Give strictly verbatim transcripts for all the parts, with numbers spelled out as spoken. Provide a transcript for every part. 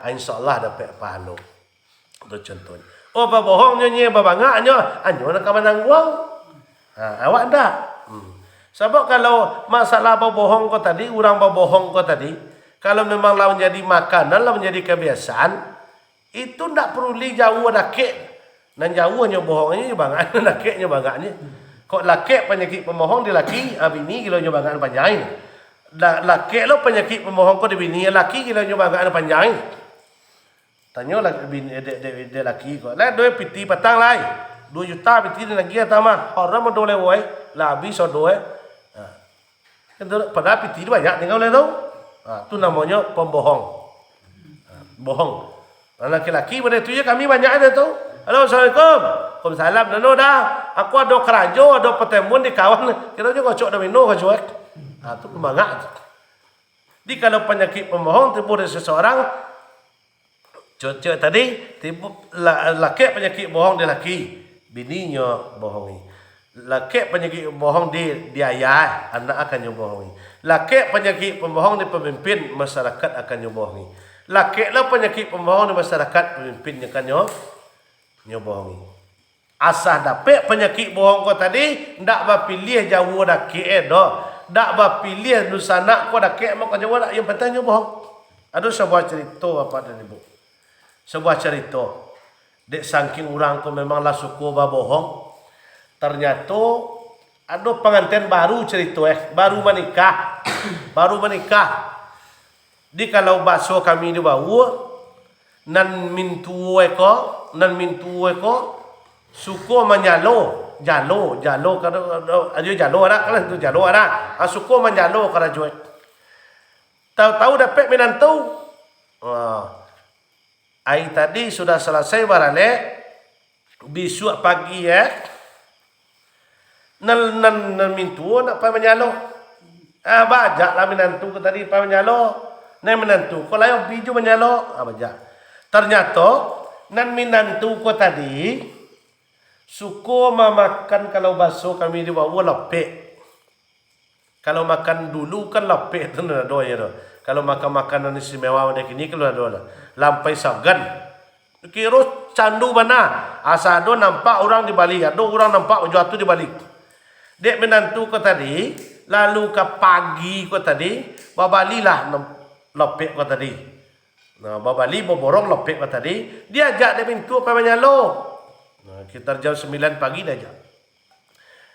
Ah, insya Allah dapek pahalo. Tu contohnyo. Oh, babohongnyo nyo, babangaknyo, anyo nan ka manangguang. Ha, awak ndak. Hmm. Sabab kalau masalah babohong ko tadi, urang babohong ko tadi, kalau memang lah manjadi makanan, lah manjadi kabiasaan, itu ndak paruli jauah dakek. Nan jauah nyo bohongnyo, nyo bangak, nan dakek nyo bangaknyo. Kok lakek panyakik pambohong di laki, ah, bini gilo nyo bangak panjang. Da-, lakek lo panyakik pambohong ko di bini, laki gilo nyo bangak panjang. Tanyo lah bini, dek, dek, dek laki ko, "Lai, duo pitih patang lai. Duo juta pitih di lagi atama. Haram ado lewoi. Lah abih sodo, eh." Ha. Kan tu, padahal pitih tu banyak tinggal oleh tu. Ha, tu namonyo pambohong. Ha, bohong. Nah, laki-laki pado itu je kami banyak ado tu. "Halo, assalamualaikum." "Waalaikumsalam. Nano dah? Aku ado karajo, ado patemuan di kawan." Kironyo kocok domino kocok, eh. Ha, tu pamangak tu. Jadi kalau panyakik pambohong tibo dari seseorang, Cocok tadi, tibo, la-, lakek panyakik bohong di laki, bininyo bohongi. Lakek panyakik bohong di, di ayah, anak akan nyo bohongi. Lakek panyakik pambohong di pamimpin, masyarakat akan nyo bohongi. Lakek lah panyakik pambohong di masyarakat, pamimpin nyo akan nyo, nyo bohongi. Asa dapek panyakik bohong ko tadi, ndak bapiliah jauah dakek doh. Ndak bapiliah dunsanak ko dakek mako jauah, ndak, yang pantiang nyo bohong. Ado sabuah carito, Bapak dan Ibu. Sabuah carito. Dek sangking urang ko memang lah suko babohong. Ternyato ado panganten baru carito, eh, baru manikah. Baru manikah. Di kalau baso kami di Bawua, nan mintuo eko, nan mintuo eko suko manyalo, jalo, jalo, kado, kado, ajo jalo arak lah tu, jalo arak. Ah, suko manyalo karajo. Tahu-tahu dapek minantu. Ah, ari tadi sudah salasai baralek, bisuak pagi, eh, nan, nan, nan mintuo nak pai manyalo. Ah, bajak lah minantu ko tadi pai manyalo. Nan minantu ko layo bi jo manyalo. Ah, bajak. Ternyato, nan minantu ko tadi suko mamakan, kalau baso kami di Bawua, lapek. Kalau makan dulu kan lapek tu nan ado nyo tu. Kalau makan makanan istimewa model kini kan ado lah. Lampai sagan. Kiro candu bana. Asa ado nampak urang dibali, ado urang nampak baju atu dibali. Dek minantu ko tadi, lalu ka pagi ko tadi, babalilah nam-, lapek ko tadi. Nah, babali, baborong lapek ko tadi, diajak dek mintuo pai manyalo. Nah, kitar jam sambilan pagi diajak.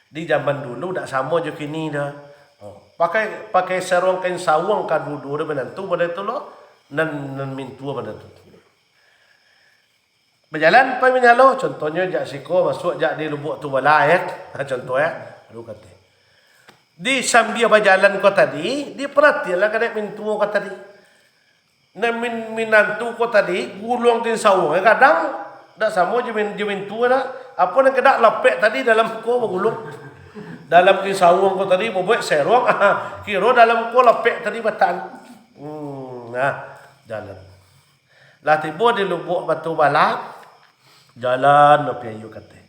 Di zaman dulu dak samo jo kini doh. Oh, pakai, pakai saruang kain sawuang ka duo-duo minantu model tu lo, nan, nan mintuo model tu. Bajalan pai manyalo, contohnyo jak siko masuak jak di Lubuak Tubala, eh. Ha, contoh, eh. Aduh, kate. Di sambia bajalan ko tadi, diparatianlah ka dek mintuo ko tadi. Nan min-, minantu ko tadi, guluang kain sawuang, eh, gadang, dak samo jo min-, jo mintuo dah. Apo nan ka dak lapek tadi dalam ko baguluang. Dalam kain sawuang ko tadi babuek saruang, kiro dalam ko lapek tadi batan. Hmm, nah, jalan. Lah tibo di Lubuak Batu Balak, jalan api ayu kate.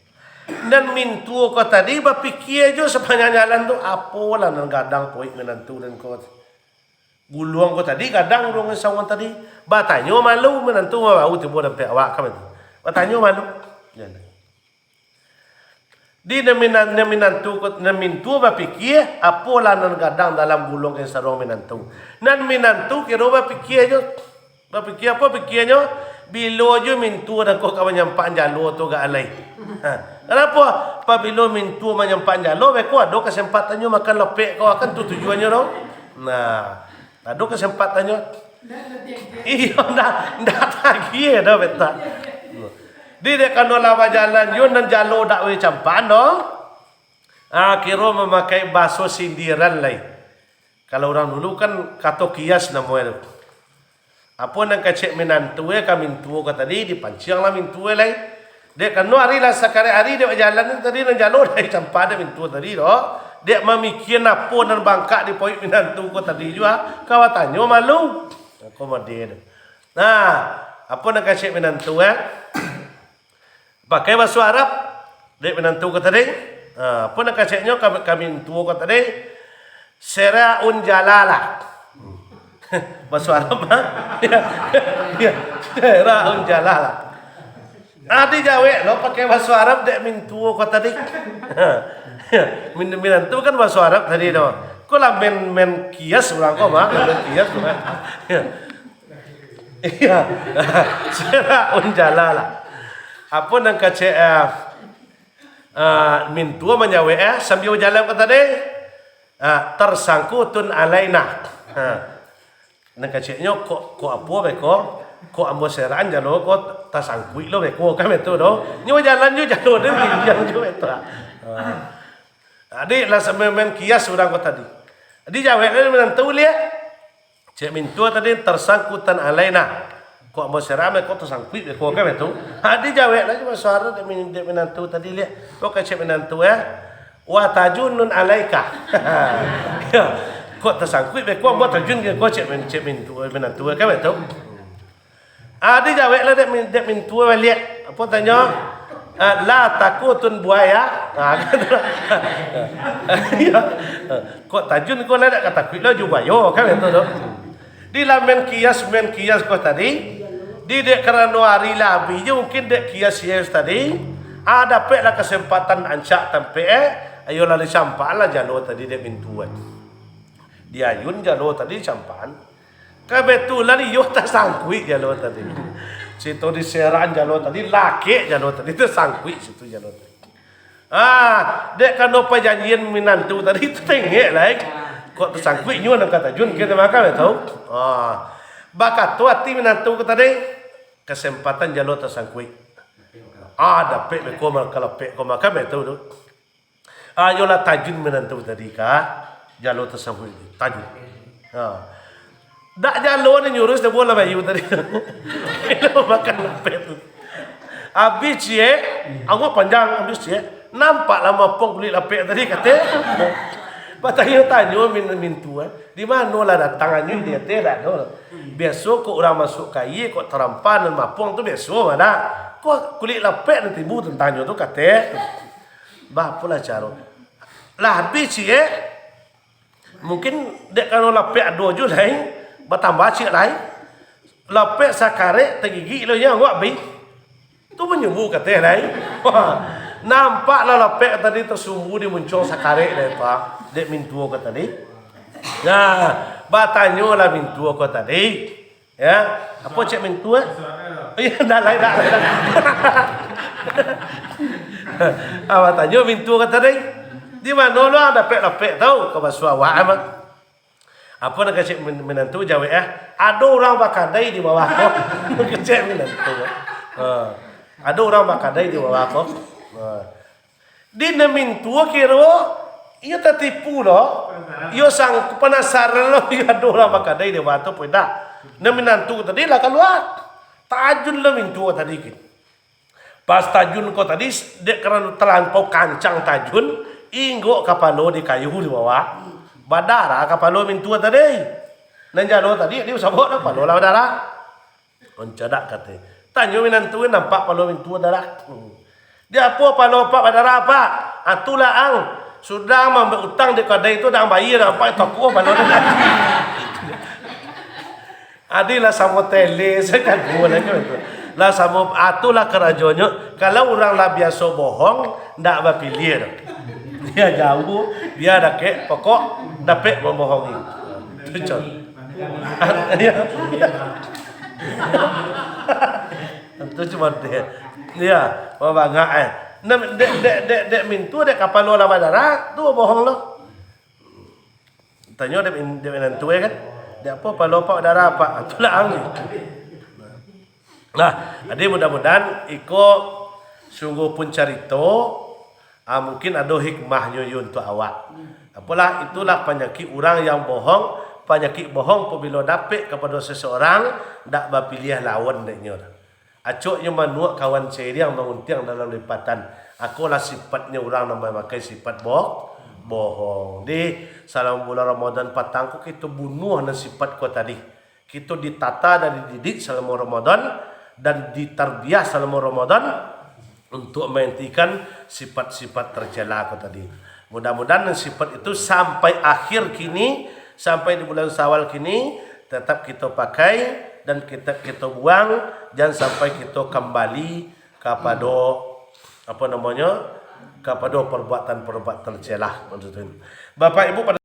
Nan mintuo ko tadi bapikia jo sapanjang jalan tu, apolah nan gadang poik minantu nan ko. Guluang ko tadi gadang guluang sawuang tadi. Batanyo malu minantu, baru tibo dampek awak kan tu. Batanyo malu. Jalan. Di nan minan-, nan minantu ko, nan mintuo bapikia, apolah nan gadang dalam guluang kain saruang minantu. Nan minantu kiro bapikia jo. Bapikia apo pikianyo? Bilo jo mintuo nan ko ka manyampak jalo tu agak alai. Ha. Kanapo? Pabilo mintuo manyampak jalo, beko ado kasempat tanyo makan lapek ko, kan tu tujuannyo tu. Nah, ado kasempat tanyo. Iyo, ndak, ndak tagih doh, betak. Di dek kano lah bajalan, yo nan jalo dak weh campaan doh. Ah, kiro mamakai baso sindiran lai. Kalau urang dulu kan kato kias namonyo tu. Apo nan kecek minantu e ka mintuo ko tadi, dipancianglah mintuo e lai. Dek kano ari lah sakarek ari dek bajalan tu tadi, nan jalo dak campaan dek mintuo tadi doh. Dek mamikian apo nan bangkak di poik minantu ko tadi jua, ka batanyo malu. Ko mode tu. Nah, apo nan kecek minantu e? Pakai baso Arab, dek minantu ko tadi. Ha, apo nan keceknyo ka, ka mintuo ko tadi? Seraun jalalah. Baso Arab, ha? Ya. Ya. Sira'un jalalah. Ah, dijawek lo pakai baso Arab dek mintuo ko tadi. Ya. Min-, minantu kan baso Arab tadi tu. Ko lah main, main kias urang ko mah, main kias urang. Ya. Iya. Sira'un jalalah. Apo nan kecek, eh, eh, mintuo manjawek, eh, sambia bajalan ko tadi? Ah, tarsangkutun alaina. Ha. Nan keceknyo, kok, kok apo beko? Kok ambo seraan jalo ko tasangkuik lo beko, kan betul do? Nyo bajalan jo jalo den pinjang jo betul. Ha. Jadi lah sambil main kias urang ko tadi. Dijawek lah minantu liak. Cek mintuo tadi, tarsangkutan alaina. Kok ambo seraan beko tasangkuik beko, kan betul? Ha, dijawek lah jo baso Arab dek min-, dek minantu tadi liak. Kok kecek minantu, eh? Wa tajunun alaika. Ya. Kok tasangkuik beko, ambo tajun beko, cek min-, cek mintuo, minantu, kan betul? Ah, dijawek lah dek min-, dek mintuo baliak. Apo tanyo? Ah, la takutun buaya. Ah, ya. Kok tajun ko lah dak katakuik lah jo buayo, kan betul tu? Di lah main kias, main kias ko tadi. Di dek karano ari lah abih je mungkin dek kias-kias tadi. Ah, dapek lah kasempatan ancak tampek, eh. Ayo lah dicampaan lah jalo tadi dek mintuo. Diayun jalo tadi campaan. Kabetulan iyo tasangkuik jalo tadi. Situ diseraan jalo tadi, lakek jalo tadi, tasangkuik situ jalo tadi. Ah, dek karano pajanjian minantu tadi tu tengek lai. Kok tasangkuik nyo nan ka tajun, kito makan lah tau. Ah, bakato ati minantu ko tadi, kasempatan jalo tasangkuik. Ah, dapek beko ma-, kalapek ko makan betul tu. Ayolah tajun minantu tadi ka jalo tasangkuik tu. Tajun. Ha. Dak jalo ni nyurus dah bola bayu tadi. Makan lapek tu. Abih ciek, angok panjang abih ciek. Nampak lah mapong kulik lapek tadi kate. Batanyo-tanyo min-, mintuo, eh. Di mano lah datang anyo di ate dak ado. Biaso kok urang masuk ka aia kok tarampa nan mapong tu biaso mah dak. Kok kulik lapek nan timbul tantanyo tu kate. Bah, apolah caro. Lah abih ciek. Mungkin dek karano lapek ado juo lai, batambah ciek lai. Lapek sakarek tagigik lo nyo angok abih. Tu manyumbu kateh lai. Nampak lah lapek tadi tasumbu di muncuang sakarek lai tu, ah. Dek mintuo ko tadi. Nah, batanyo lah mintuo ko tadi. Ya, apo cek mintuo, eh? Iyo, dah lai, dah lai, dah. Awak tanyo mintuo ka tadi, "Di mano lo dapek lapek tau ka basuo awak, mah?" Apo nan kecek min-, minantu jawek, eh? "Ado urang bakadai di bawah ko." Kecek minantu. Ha. "Ado urang bakadai di bawah ko." Ha. Di nan mintuo kiro, iyo tatipu lo. Iyo sang-, panasaran lo, iyo ado urang bakadai di bawah tu, apo indak. Nan minantu tadi lah kalua. Tajun lo mintuo tadi kin. Pas tajun ko tadi, dek karano talampau kancang tajun, inggok kapalo di kayu di bawah. Badarah kapalo mintuo tadi. Nan jalo tadi, dio sabok dah, kapalo lah badarah. Oncadak kate. Tanyo minantu, nampak palo mintuo darah. Hmm. "Di apo palo apak badarah, Pak?" "Ah, tu lah, Ang. Sudah mambuek utang di kadai tu, dah Ang bayia, dah apak toko palo tu." Adi lah samo tele, saya kagum lah kan tu. Lah samo, ah, tu lah karajonyo. Kalau urang lah biaso bohong, ndak bapiliah doh. Bia jauah, bia dakek, pokok dapek mambohongi. Tu con-, Iyo. Tantu cuma dia. Iyo, babangak, eh. Nah, dek, dek, dek, dek mintuo, dek kapalo lah badarah, tu bohong lo. Tanyo dek min-, dek minantu, eh, kan. "Dek apo palo apak badarah, Pak?" Ah, tu lah ang. Nah, jadi mudah-mudahan iko sungguh pun carito, ah, mungkin ado hikmahnyo yo untuak awak. Apolah, itulah panyakik urang yang bohong, panyakik bohong pabilo dapek kapado seseorang, dak bapiliah lawan dek nyo. Acoknyo manuak kawan sairiang manguntiang dalam lipatan. Akolah sifatnyo urang nan mamakai sifat bo-, bohong. Di, salamo bulan Ramadan patang ko kito bunuah nan sifat ko tadi. Kito ditata dan dididik salamo Ramadan, dan ditarbiah salamo Ramadan, untuk mahentikan sifat-sifat tercela ko tadi. Mudah-mudahan sifat itu sampai akhir kini, sampai di bulan Syawal kini, tetap kito pakai dan tetap kito buang, jangan sampai kito kambali kapado, apo namonyo, kapado parbuatan-parbuatan cilah. Bapak Ibu, pada